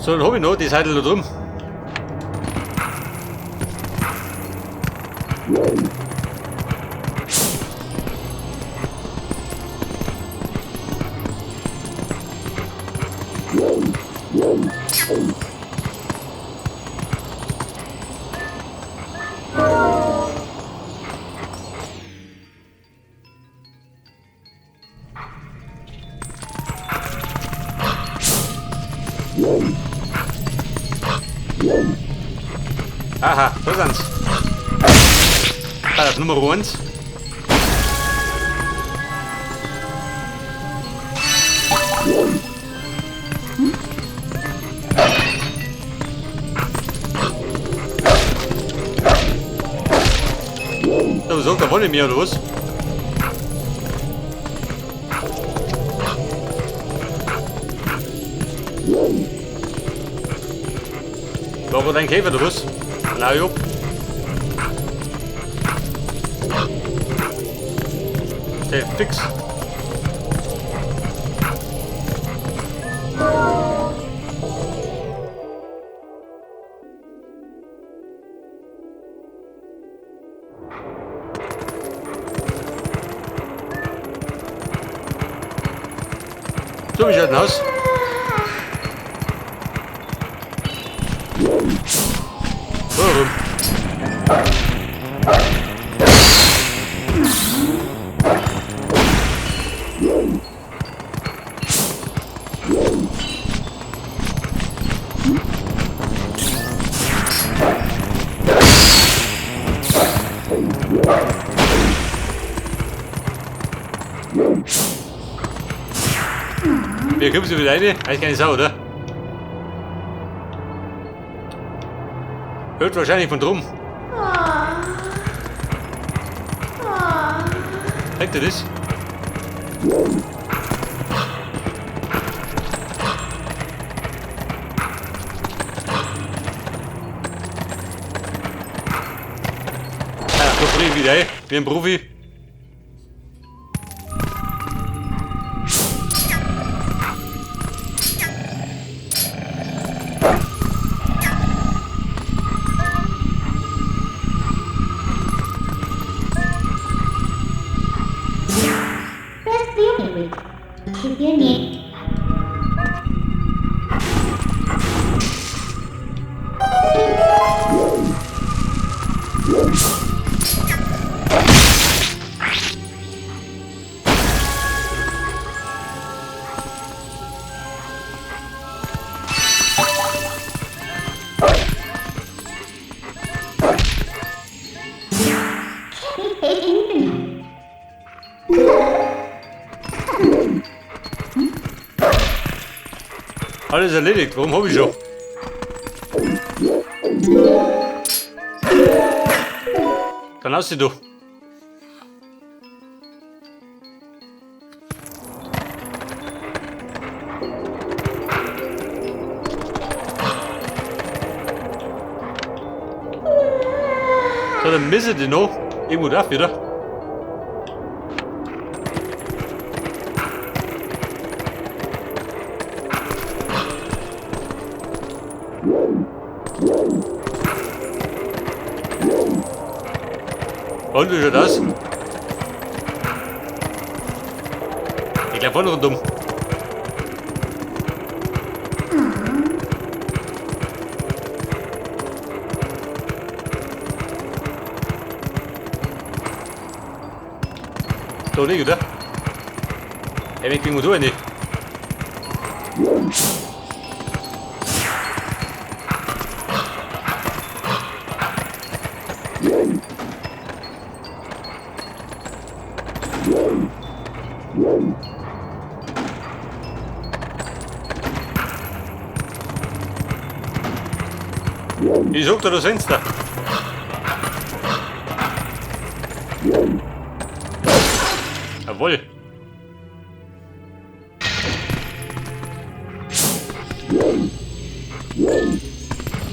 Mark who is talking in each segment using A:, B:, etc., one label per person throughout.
A: So, dann hab ich noch die Seite da drüben. Aha, da sind's. Da ist Nummer 1. Da sagt der Wolle mir oder was? War dein Käfer oder was? Na jo. Der fix. So, wie schaut denn aus? So rum. Wie kommst du wieder rein? Eigentlich keine Sau, oder? Hört wahrscheinlich von drum. Kennt ihr das? Ja, da spring ich wieder ein, wie ein Profi. Alles erledigt, warum hab ich schon? Dann lass sie doch. So, dann misse die noch. Irgendwo da wieder. Und wie schaut das? Ich glaube voll rundum. Da nicht, oder? Ey, wir kriegen wir da nicht. Ich sag dir das Fenster. Jawohl.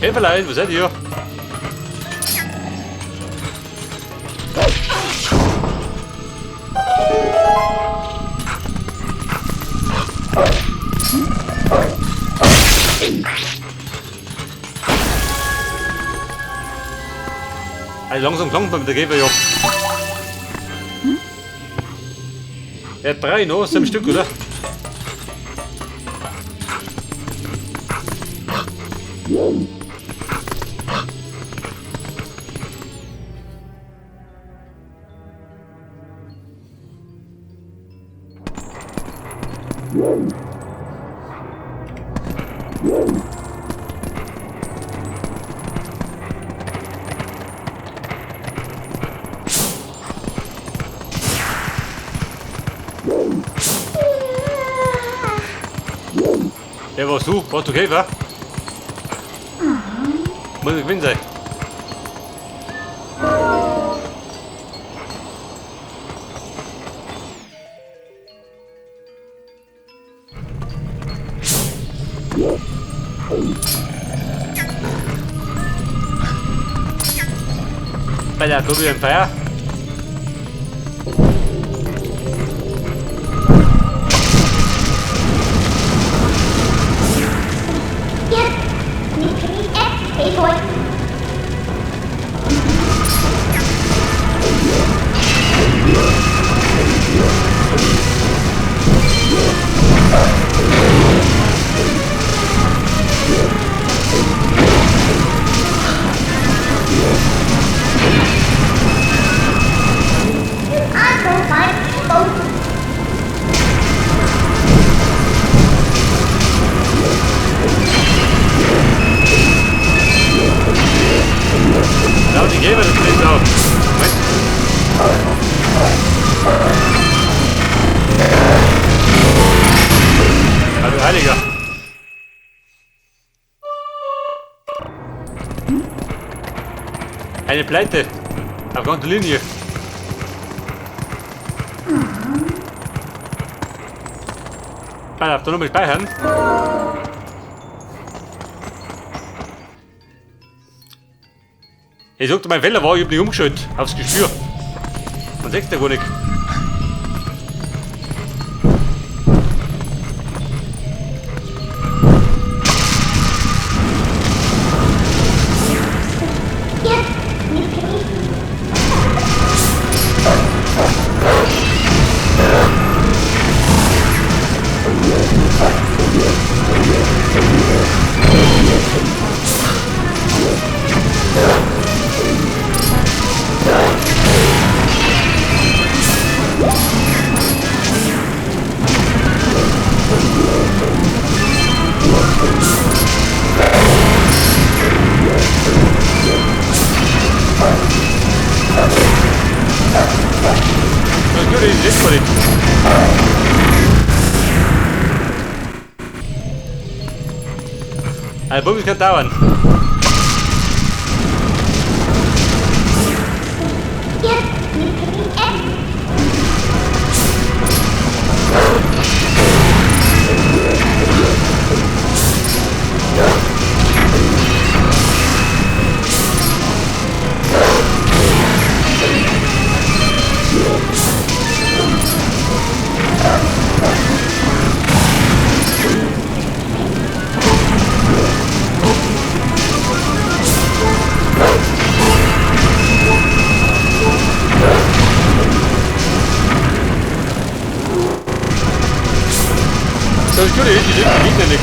A: Häferlein, wo seid ihr? Also langsam klangt man mit der Käferjagd. Ja, 3 noch, 7 Stück, oder? Ja, warst du? Warst du Käfer? Muss ich gewinnen sein. Bei der Bubble im Feuer. Eine Pleite. Auf ganzer Linie. Pass auf, da nochmal speichern. Ich sagte, mein Fehler war, ich hab nicht umgeschaltet. Aufs Gespür. Man sieht ja gar nicht. Ein Bums kann dauern. Das ist gut, die geht ja nicht.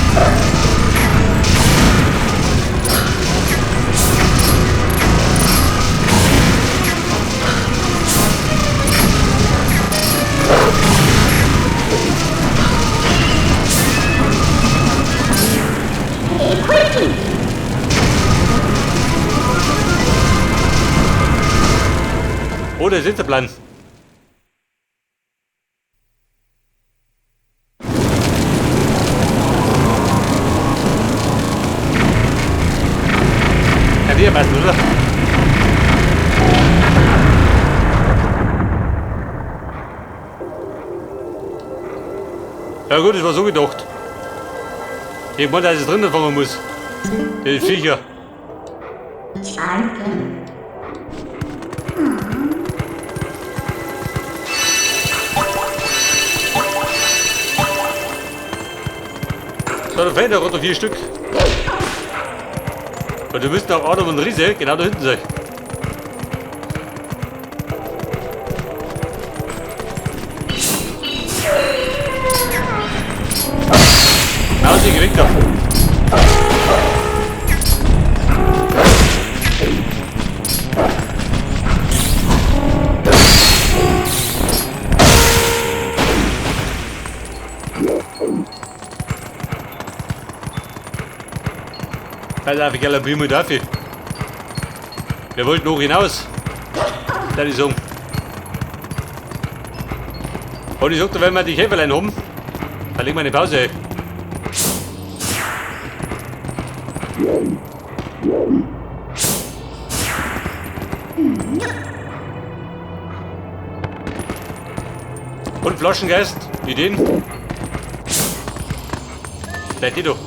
A: Oh, der Sitzeplan. Oder? Ja gut, das war so gedacht. Ich meine, dass ich drinnen fangen muss. Die Viecher. So, da fehlen noch 4 Stück. Und wir müssen auch Adam und Riese genau da hinten sein. Fertig, weg da. Pass auf, ich glaube, ich dafür. Wir wollten hoch hinaus. Da ich sagen. Und ich sagte, wenn wir die Käferlein haben, dann legen wir eine Pause. Und Flaschengeist, Ideen? Seid ihr doch.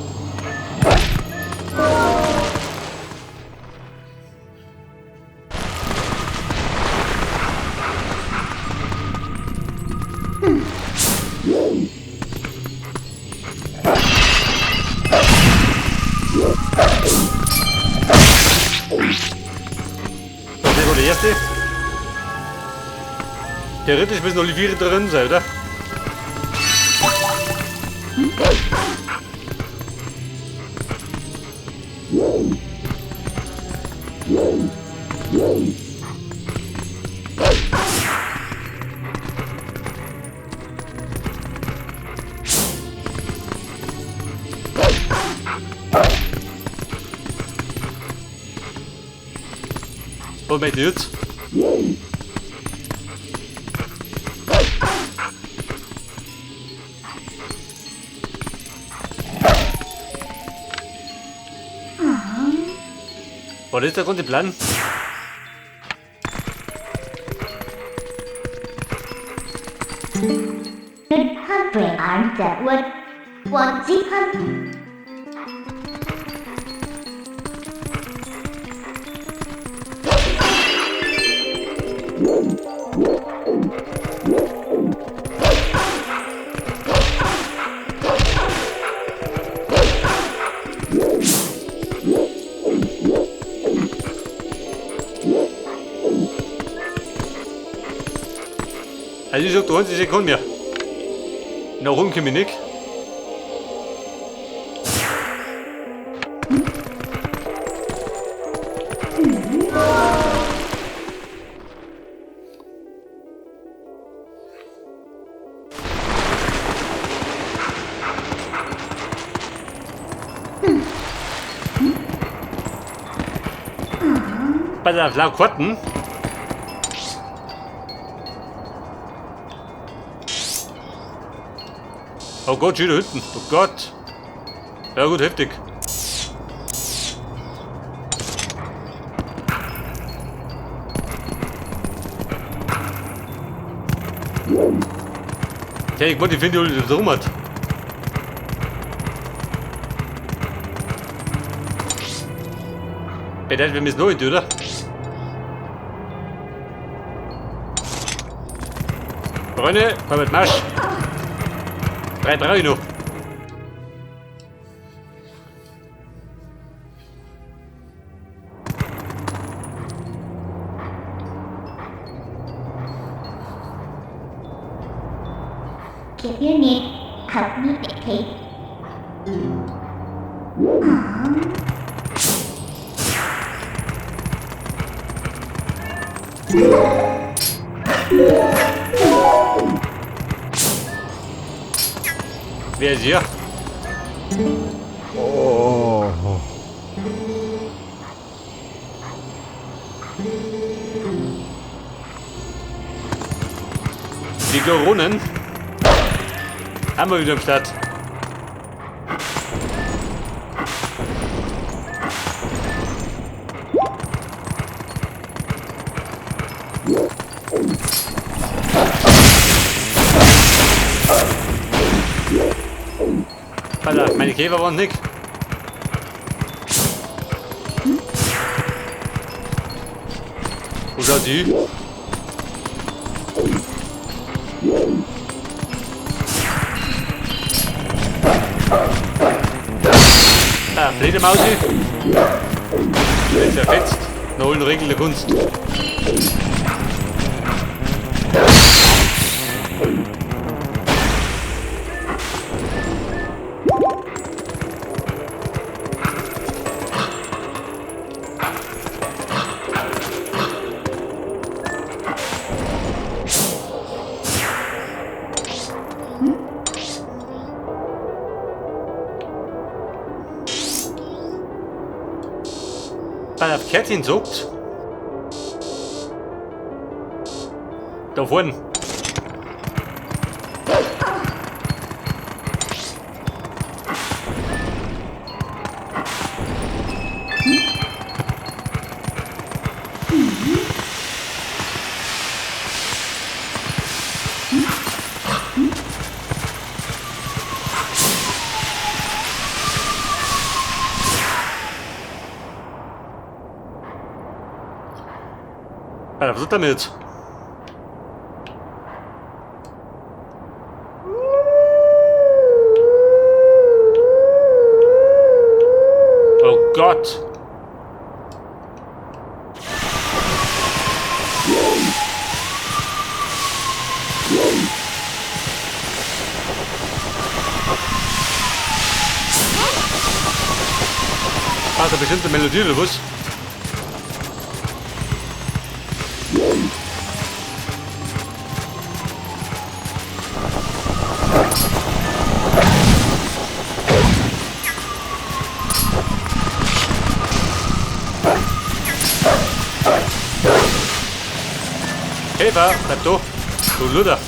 A: Das war der erste. Theoretisch müssen alle vier drin sein, oder? Was meint ihr jetzt? War das der ganze Plan? Also ich sag 20 Sekunden mehr. Nach oben komme ich nicht. Pass auf, lau Karten. Oh Gott, schon wieder hinten. Oh Gott. Ja gut, heftig. Tja, ich wollte die finde, die rum hat. Bedeutet, wir müssen noch hin, oder? Freunde, komm mit Marsch. 3 brauche ich noch.
B: If you need help me dictate.
A: Wer ist hier?
C: Oh.
A: Die Goronen haben wir wieder am Start. Pass auf, meine Käfer waren nicht. Wo schaut die? Ah, Fledermausi. Der ist zerfetzt. Nach allen Regeln der Kunst. Bei der Kerzchen sagt. Da vorne. Alter, was ist damit? Oh Gott! Hat er bestimmt eine Melodie oder was? Käfer, bleib da. Du Luder.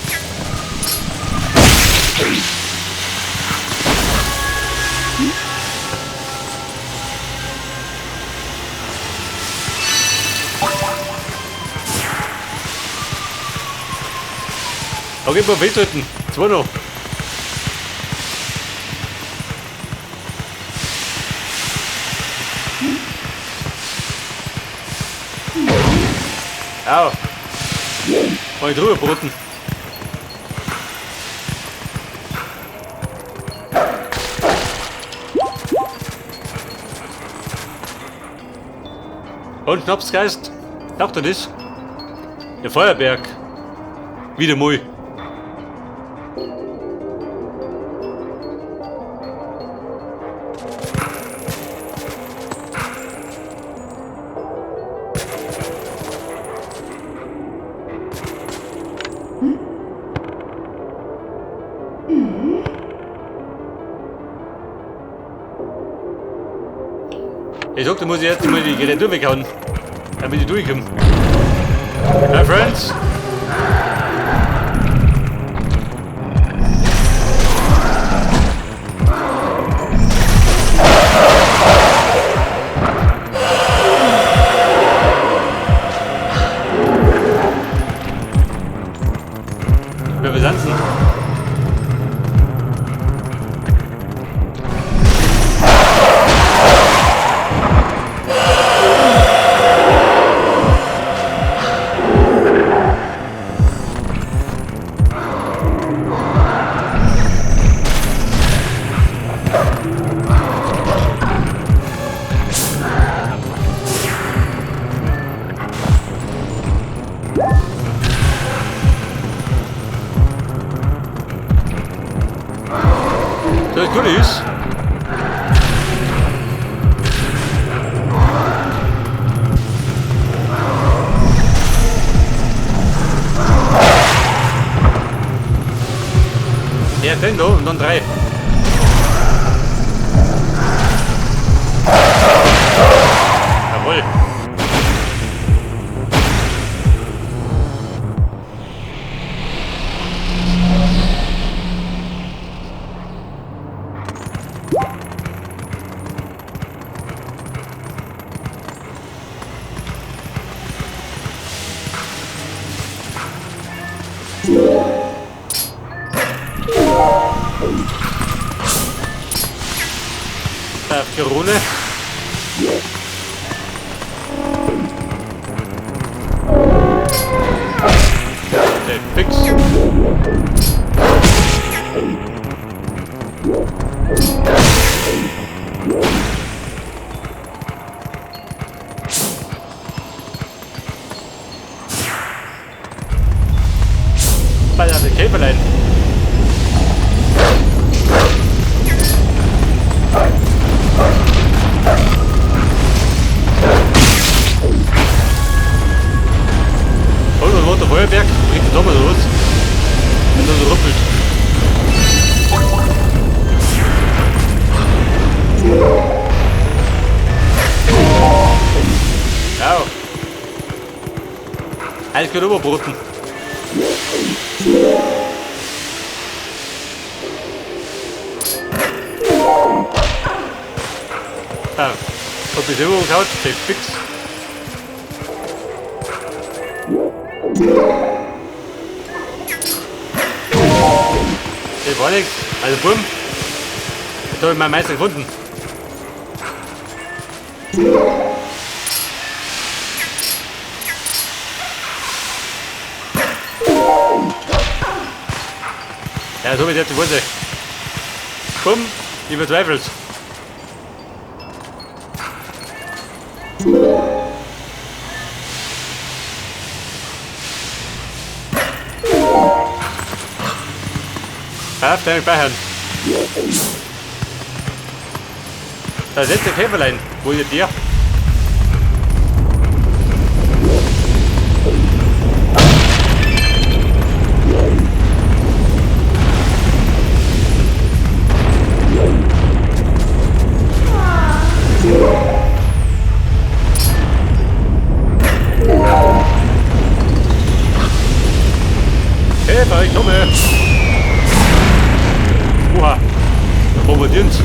A: Okay, mal wehtöten. Zwei noch. Au. Mal drüber brüten. Und Schnapsgeist. Taucht er nicht? Der Feuerberg. Wieder mal. Ich sag, da muss ich jetzt mal die Kreatur weghauen, damit ich durchkomme. Hi Friends! Wer besanzen? Das gut ist. Ja, den da und dann drei. Jawohl. Krone. Okay, fix. Bei der Käferlein. Und der Feuerwerk bringt den Thomas los, wenn er so ruppelt. eiskalt überbraten. Ah, hab ich selber umgehauen, der fix. Das war nix. Also bumm. Jetzt hab ich meinen Meister gefunden. Ja, so wird jetzt die Wurzel. Bumm, ich verzweifelt. Auf deinen Speichern. Das letzte Käferlein. Wo ist der? Käfer, ich komme! Oha! Da bombardieren's!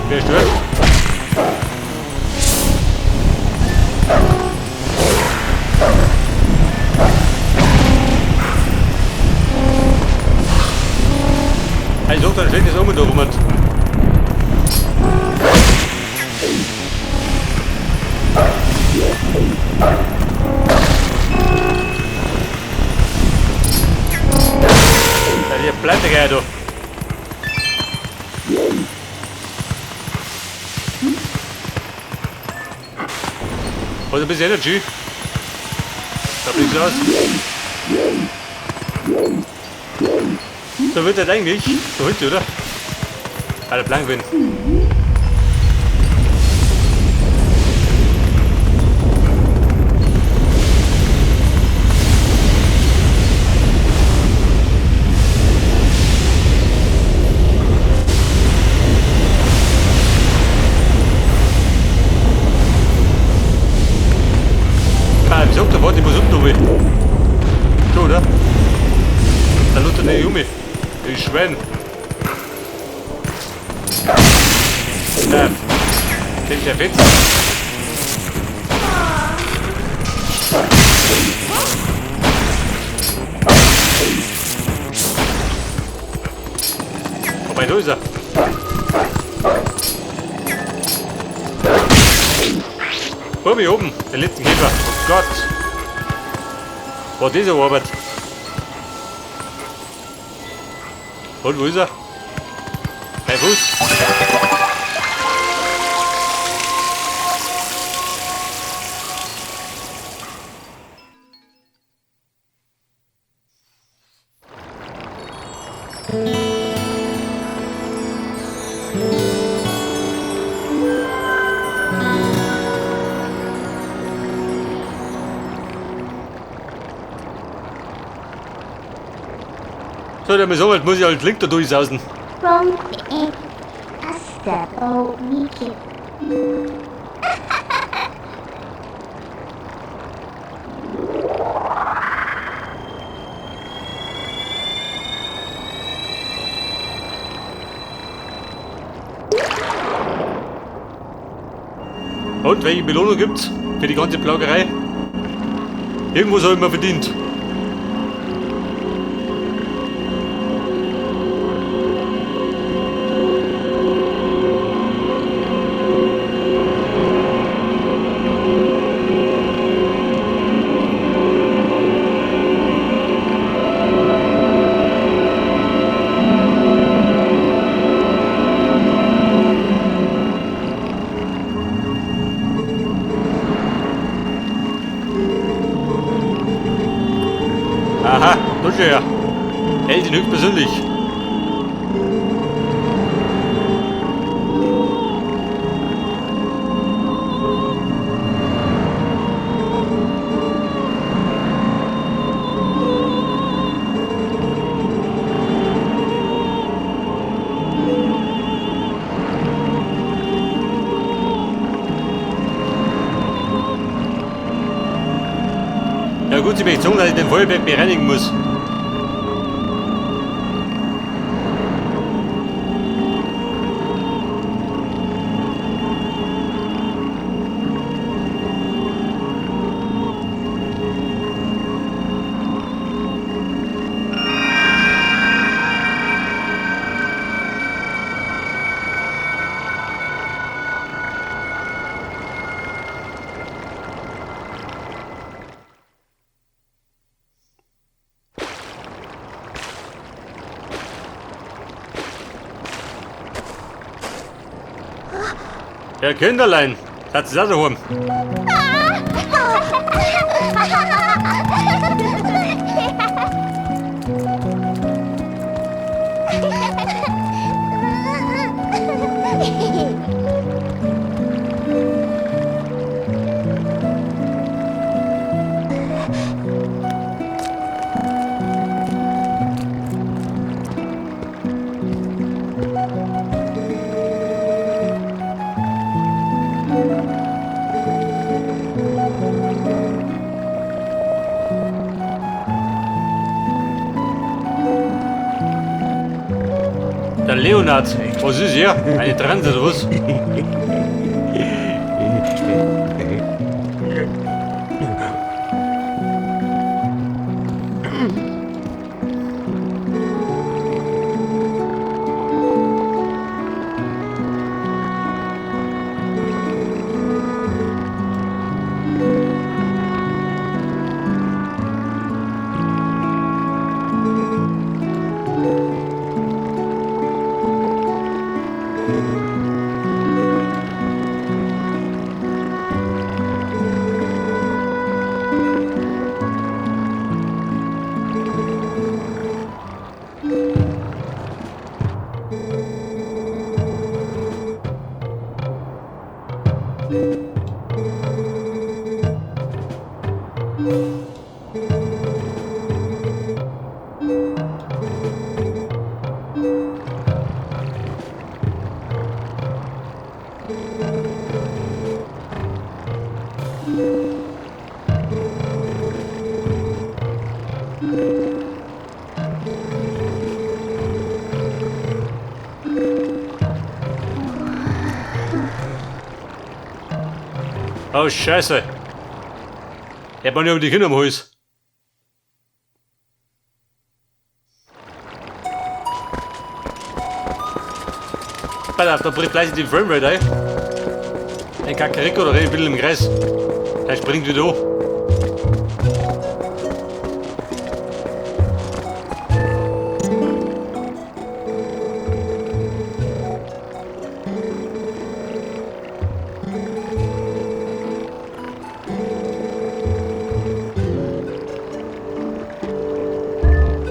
A: Wer stört? Ich suche ein schlechtes Omen da rum. Ja, pleite gell, du. Hat ein bisschen Energy. Da blick's aus. So wird das eigentlich. So heute, oder? Alter, blank bin. Ah, ich sag davor, ich muss unten runter. So, oder? Da läuft der Junge. Ich Schwein. Da. Der ist ja fett. Wobei, da ist er. Oben hier oben, den letzten Käfer. Oh Gott. War diese Arbeit. Und wo ist er? Mein Fuß. So, der Misowelt muss ich halt Link da durchsausen. Und welche Belohnung gibt's für die ganze Plagerei? Irgendwo soll man verdient. Aha, das ist ja. Heldin höchstpersönlich. Gut, sie möchte sagen, dass ich den Feuerberg bereinigen muss. Ja, Kinderlein, seid ihr auch daheim? Der Leonard, was ist hier? Eine Transe oder was? Oh, Scheiße. Ich hab nicht um die Kinder am Hals. Pass auf, da bricht gleich die Framerate ein. Ein Kakariko, da rennt ein bisschen im Kreis. Der springt wieder an.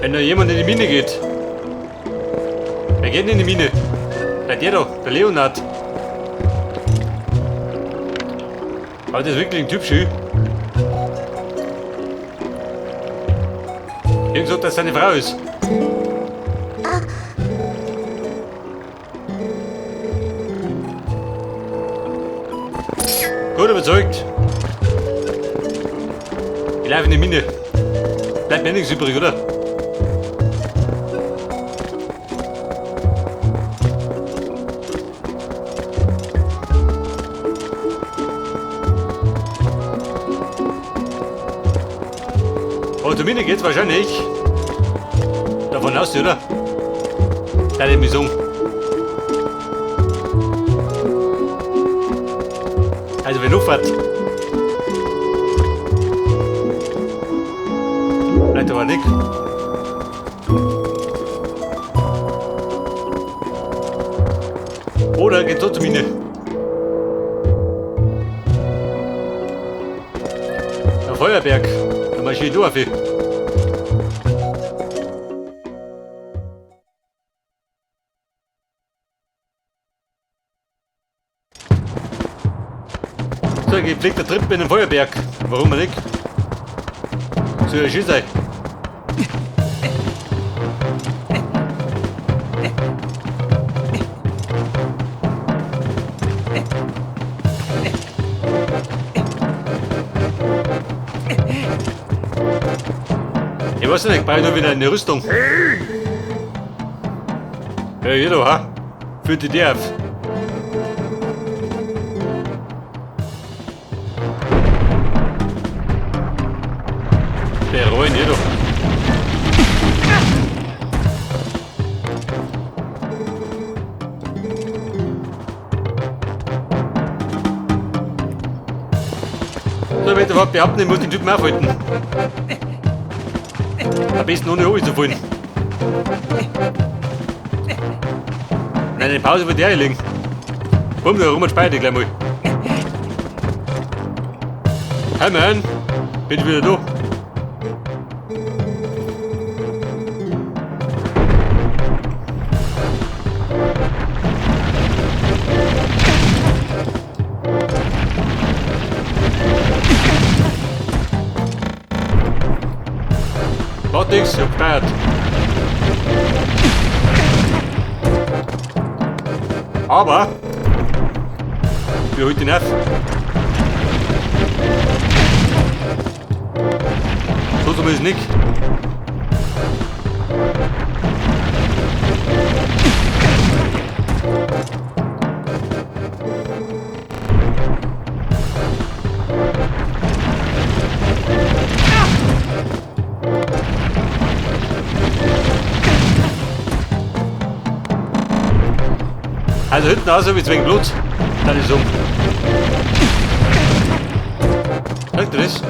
A: Wenn da jemand in die Mine geht. Wer geht denn in die Mine? Der da, der Leonard. Aber das ist wirklich ein Typ, schön. Ich hab gesagt, dass seine Frau ist. Gut überzeugt. Ich laufe in die Mine. Bleibt mir nichts übrig, oder? Oh, zur Mine geht's wahrscheinlich. Davon aus, oder? Deine Mission. Also, wenn Luftfahrt. Vielleicht aber nicht. Oder geht so zur Mine. Der Feuerberg. Da marschiere ich durch. So, ein gepflegter Trip in den Feuerberg. Warum nicht? Soll ja schön sein. Ich weiß nicht, ich brauche nur wieder eine Rüstung. Ja, hier doch, ha? Für die DF. Der Rollen hier doch. So, ich möchte überhaupt behaupten, ich muss den Typen aufhalten. Am besten ohne Hobby zu fallen. Nein, eine Pause wird der liegen. Bumm, da rum und speichert gleich mal. Hey man, bin ich wieder da. Macht nix, ich hab gespeichert. Aber wir holen den auf. So zumindest nicht. Also hinten raus habe ich zu wenig Blut. Dann ist es um. Merkt ihr das?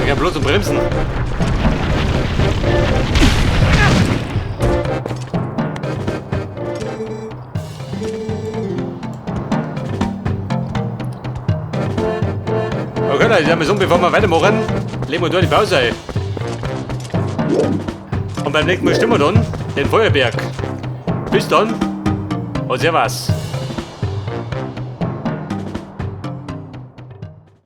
A: Ich hab Blut zum Bremsen. Okay, dann ist ja so, bevor wir weitermachen, legen wir da die Pause ein. Und beim nächsten Mal stimmen wir dann den Feuerberg. Bis dann und Servus.